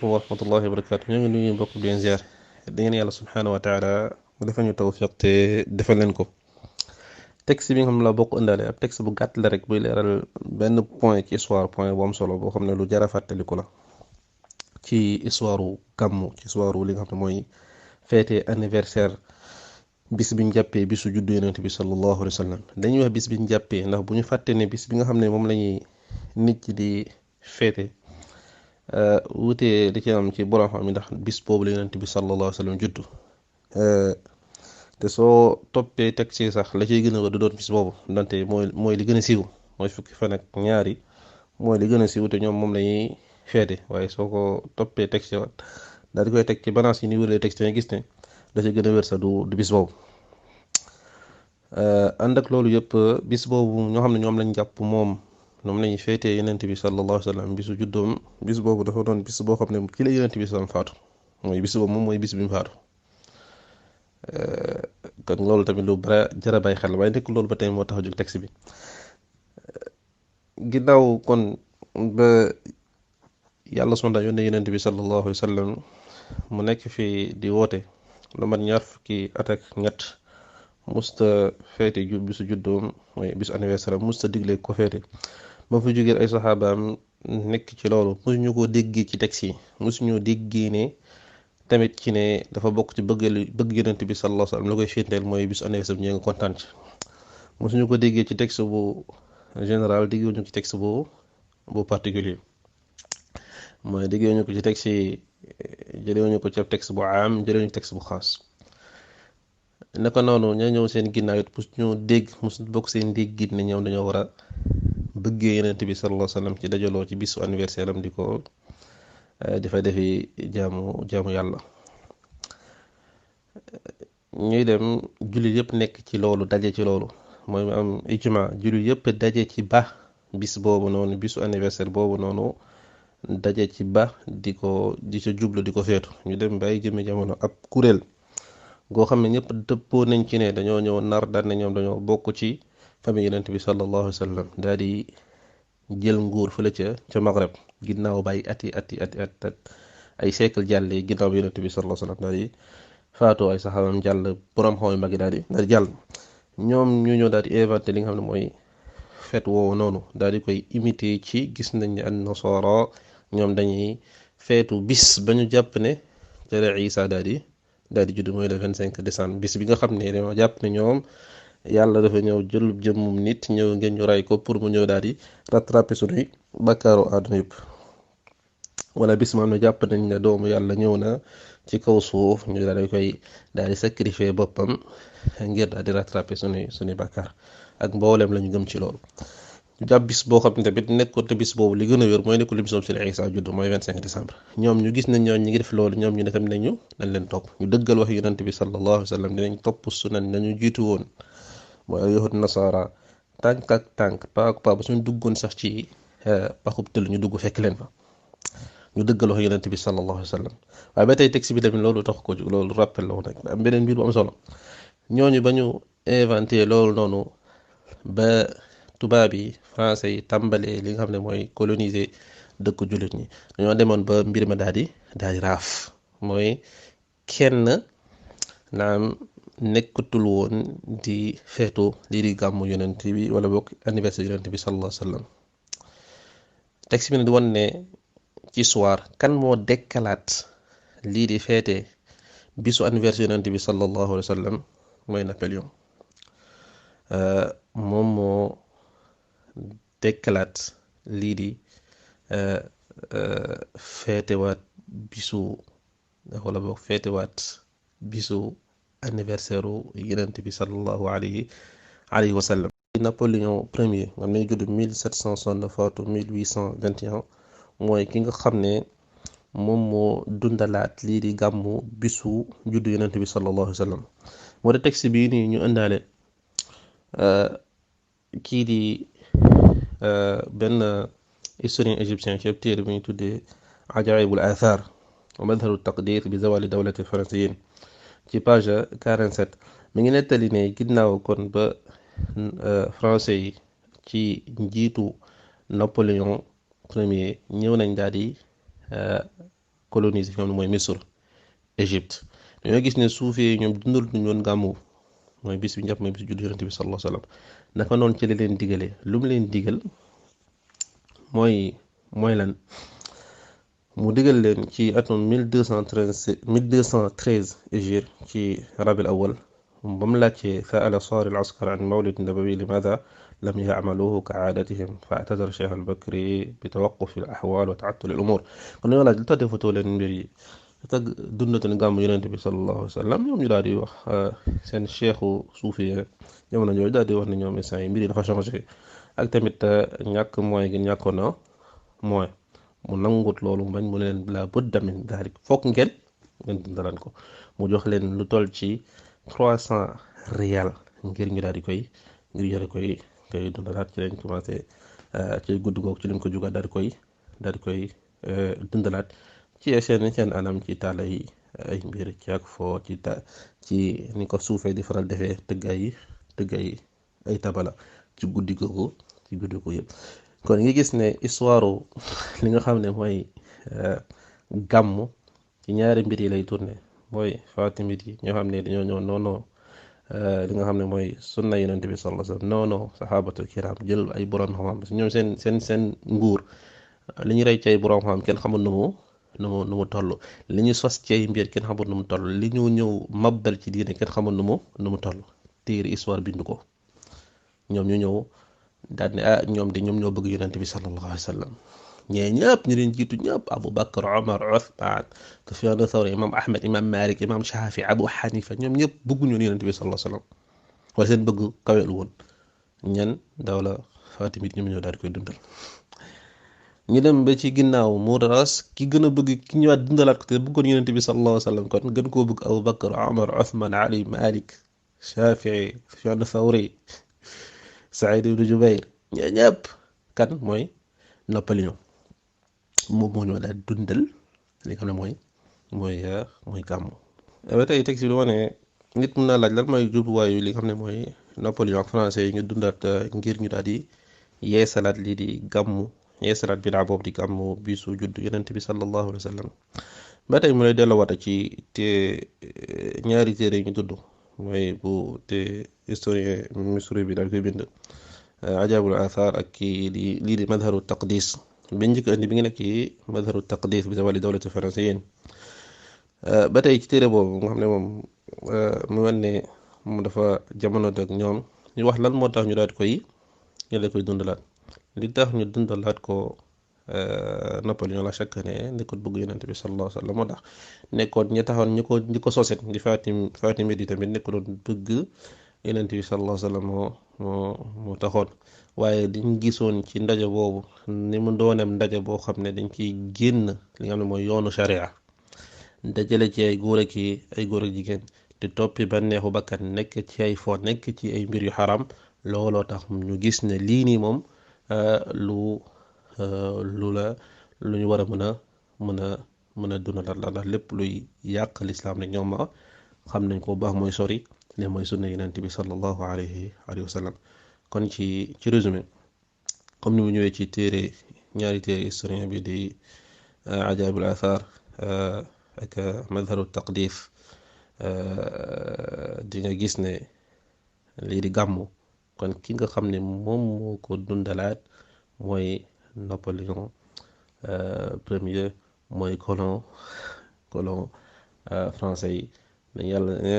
aleykum wa rahmatullahi wa barakatu ñoo ngi nuyu mbokk bi ziar di ngeen yàlla subhanahu wa taala mu defal ñu tawfiq te defal leen ko. texte bi nga xam ne la bokk ëndaale ab texte bu gàtt la rek buy leeral benn point ci histoire point bu am solo boo xam ne lu jar a fàttaliku la ci histoire gàmmu ci histoire li nga xam ne mooy fête anniversaire bis bi ñu jàppee bisu juddu yonent bi sallallahu alayhi wa sallam. dañuy wax bis bi ñu jàppee ndax bu ñu fàttee ne bis bi nga xam ne moom la ñuy nit ci di fête wutee di ci am ci borom xam ndax bis boobu la yonent bi sallallahu alayhi wa sallam juddu te soo toppee teg ci sax la ciy gën a du doon bis boobu donte mooy li gën a siiw mooy fukki fan ak ñaari mooy li gën a siiw te ñoom moom la ñuy feete waaye soo ko toppee teg ci wat daal di koy teg ci balance yi ni wërlee teg ci gis ne da ci gën a wér sa du bis boobu. ànd ak loolu yëpp bis boobu ñoo xam ne ñoom lañ jàpp moom lañuy féetee yonent bi sallallahu alayhi wa sallam bisu juddoom bis boobu dafa doon bis boo xam ne ci la yonent bi sallam faatu mooy bis boobu moom mooy bis bi mu faatu. kon loolu tamit lu bara jara bàyyi xel waaye nekk loolu ba tey moo tax a jóg texte bi ginnaaw kon ba yàlla sonda yónnee yonent bi sallallahu alayhi wa sallam mu nekk fii di woote lu mat ñaar fukki at ak ñett musta feete bisu juddoom mooy bisu anniversaire musta digle ko feete ba fa jógee ay saxaabaam nekk ci loolu mosuñu ko déggee ci texte yi mosuñu déggee ne tamit ci ne dafa bokk ci bëgg yonent bi sallallahu alayhi wasallam la koy firndeel mooy bisu anniversaire bi ñu ngi kontaan ci mosuñu ko déggee ci texte bu général déggewuñu ci texte bu particulier mooy déggewuñu ko ci texte yi jëlewuñu ko ci texte bu am jëlewuñu texte bu xaas. naka noonu ñoo ñëw seen ginnaaw it mosu bokk seen déggit ne ñoom dañoo war a bëggee yonent bi sallallahu alayhi wasallam ci dajaloo ci bisu anniversaire am di ko dafa defi jaamu yàlla. ñuy dem jullit yëpp nekk ci loolu daje ci loolu mooy mu am ijma jullit yëpp daje ci ba bis boobu noonu bisu anniversaire boobu noonu daje ci ba di ca jublu di ko feetu ñu dem ba ay jëmmi jamono ab kuréel goo xam ne ñëpp dëppoo nañ ci ne dañoo ñëw nar daan ne ñoom dañoo bokk ci famille yonent bi sallallahu alayhi wa sallam daal di jël nguur fële ca Maghreb ginnaaw bàyyi at ay siècle jàllee ginnaaw bi yonent bi sallallahu alayhi wa sallam daal di faatoo ay saxaabam jàll borom xaw mag yi daal di jàll ñoom ñu ñëw daal di inventé li nga xam ne mooy fête woowu noonu daal di koy imité ci gis nañ ne an nasara ñoom dañuy feetu bis ba ñu jàpp ne ca la Isa daal di judd mooy le 25 décembre bis bi nga xam ne dañoo jàpp ne ñoom yàlla dafa ñëw jël jëmmum nit ñëw ngeen ñu ray ko pour mu ñëw daal di rattraper sunuy bakkaaru àdduna yëpp wala bis maam ne jàpp nañ ne doomu yàlla ñëw na ci kaw suuf ñu daal di koy daal di sacrifier boppam ngir daal di rattraper sunuy bakkaar ak mboolem la ñu gëm ci loolu. ñu jàpp bis boo xam ne tamit nekkoon te bis boobu li gën a wér mooy nekkul bis boobu ci la Isa judd mooy 25 décembre ñoom ñu gis nañ ñooñu ñu ngi def loolu ñoom ñu ne tamit nañ leen topp ñu dëggal wax yonent bi sallallahu alayhi wa sallam dinañ topp sunan nañu jiitu woon mooy yahud nasara tànk ak tànk pa ak pa ba suñ duggoon sax ci paxub tëll ñu dugg fekk leen fa ñu dëggal wax yonent bi sallallahu alayhi wa sallam waaye ba tey texte bi tamit loolu tax ko loolu rappel la woon rek am beneen mbir bu am solo ñooñu ba ñu inventé loolu noonu ba tubaab yi français yi tàmbalee li nga xam ne mooy coloniser dëkk jullit ñi dañoo demoon ba mbir ma daal di raaf mooy kenn naam nekkatul woon di feetu lii di gàmmu yonent bi wala bokk anniversaire yonent bi sallallahu alayhi wa sallam texte bi ne di wan ne ci soir kan moo dekkalaat lii di feete bisu anniversaire yonent bi sallallahu alayhi wa sallam mooy Napoléon moom moo dekkalaat lii di feetewaat bisu wala boog feetewaat bisu anniversaire u yonent bi sallallahu alayhi wa sallam. Napoléon premier nga xam ne judd 1769 faatu 1821 mooy ki nga xam ne moom moo dundalaat lii di gàmmu bisu juddu yonent bi sallallahu alayhi wa sallam moo de texte bii nii ñu indaale kii di benn historien égyptien ci téere bi ñu tuddee ajaibul athar wa madharu taqdir bi zawali dawlati françaisienne ci page 47 mi ngi nettali ne ginnaaw kon ba français yi ci njiitu Napoléon premier ñëw nañ daal di coloniser fi nga xam ne mooy Misr Égypte dañoo gis ne suufee ñoom dundal duñu woon gàmmu mooy bis bi njëpp mooy bis juddu yonent bi sallallahu alayhi wasallam naka noonu ci la leen digalee lu mu leen digal mooy lan mu digal leen ci atum 1213 hijri ci rabil awal ba mu laajtee sa'ala saari al-askar an mawlid nabawi limaada lam ya'maluhu ka'aadatihim fa'tazara Cheikh al-Bakri bi tawaqquf al-ahwaal wa ta'attul al-umuur kon dañoo laaj lu tax defatoo leen mbir yi tag dundatuñu gàmmu yonent bi sallallahu alayhi wa sallam ñoom ñu daal di wax seen cheikhu suufi jamono jooju daal di wax ne ñoom instant yi mbir yi dafa changé ak tamit ñàkk moyen gi ñàkkoon na moyen mu nangut loolu bañ mu leen la budda min dalik foog ngeen dundalaan ko mu jox leen lu toll ci 300 riyal ngir ñu daal di koy ngir yore koy dundalaat ci lañ commencé ci guddi googu ci lañ ko jugaat daal di koy dundalaat ci seen anam ci taala yi ay mbir ci ak foo ci ni ko suufee di faral defee tëgg ay tabala ci guddi googu yëpp kon ngi gis ne histoire li nga xam ne mooy gàmmu ci ñaari mbir yi lay tourné mooy fatimit yi ñoo xam ne dañoo ñëw noonu li nga xam ne mooy sunna yonent bi sallallahu alayhi wasallam noonu sahabatul kiram jël ay borom xam-xam parce que ñoom seen nguur li ñu rey ci ay borom xam kenn xamul nu mu toll li ñu sos ci ay mbir kenn xamul nu mu toll li ñu ñëw mabbal ci diine kenn xamul nu mu toll téere histoire bindu ko ñoom ñu ñëw daal ne ñoom ñoo bëgg yonent bi sallallahu alayhi wasallam ñee ñëpp ñu leen jiitu ñëpp Abu Bakr Omar Uthman Sufyan Thawri imam Ahmed imam Malik imam Shafi Abu Hanifa ñoom ñëpp bëgguñu yonent bi sallallahu alayhi wasallam wala seen bëgg kawel woon ñan dawla Fatimid ñoom ñoo daal di koy dundal ñu dem ba ci ginnaaw mu ras ki gën a bëgg ki ñëwaat dundalaat ko te bëggoon yonent bi sallallahu alayhi wasallam kon gën koo bëgg Abu Bakr Omar Uthman Ali Malik Shafi Sufyan Thawri Saïd ibn Jubayr ñoo ñëpp kan mooy Napoléon moom moo ñoo daal dundal li nga xam ne mooy gàmmu ba tey teg si lu wane nit mun naa laaj lan mooy jubluwaayu li nga xam ne mooy Napoléon ak français yi ñu dundaat ngir ñu daal di yeesalaat lii di gàmmu yeesalaat bidaa boobu di gàmmu bisu judd yonent bi sallallahu alayhi wa sallam ba tey mu lay delloowaat ci te ñaari téere yi ñu tudd mooy bu te historien misri bi daal koy bind ajaabul athar ak kii lii di madharu taqdis bi njëkk andi bi ngi nekk ci madharu taqdis bi zawali dawlati faransiyin ba tey ci téere boobu nga xam ne moom mu wan ne moom dafa jamono ak ñoom ñu wax lan moo tax ñu daal koy dundalaat li tax ñu dundalaat ko Napoléon la chaque année nekkul bëgg yonent bi sallallahu alayhi wa sallam moo tax nekkoon ñi taxoon ñi ko soset di Fatimid yi tamit nekk doon bëgg yonent bi sallallahu alayhi wa sallam moo taxoon waaye diñ gisoon ci ndaje boobu ni mu doonem ndaje boo xam ne dañ ciy génn li nga xam ne mooy yoonu sharia dajale ci ay góor ak jigéen te toppi banneexu bakkan nekk ci ay fo nekk ci ay mbir yu xaram looloo tax ñu gis ne lii nii moom lu ñu war a mën a dundal la ndax lépp luy yàq lislaam ne ñoom xam nañ ko bu baax mooy sori li mooy sunna yonent bi sallallahu alayhi wa sallam kon ci résumé comme ni mu ñëwee ci ñaari téere historien bi di ajaabul athar ak madharu taqdis di nga gis ne lii di gàmmu kon ki nga xam ne moom moo ko dundalaat mooy Napoléon premier mooy colon français yi dañ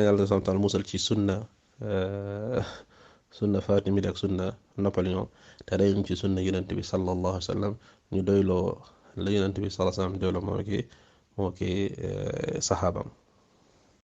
yàlla santal musal ci sunna Fatimid ak sunna Napoléon te dañu ci sunna yonent bi sallallahu alayhi wa sallam ñu doyloo la yonent bi sallallahu alayhi wa sallam doyloo moo ki saxaabam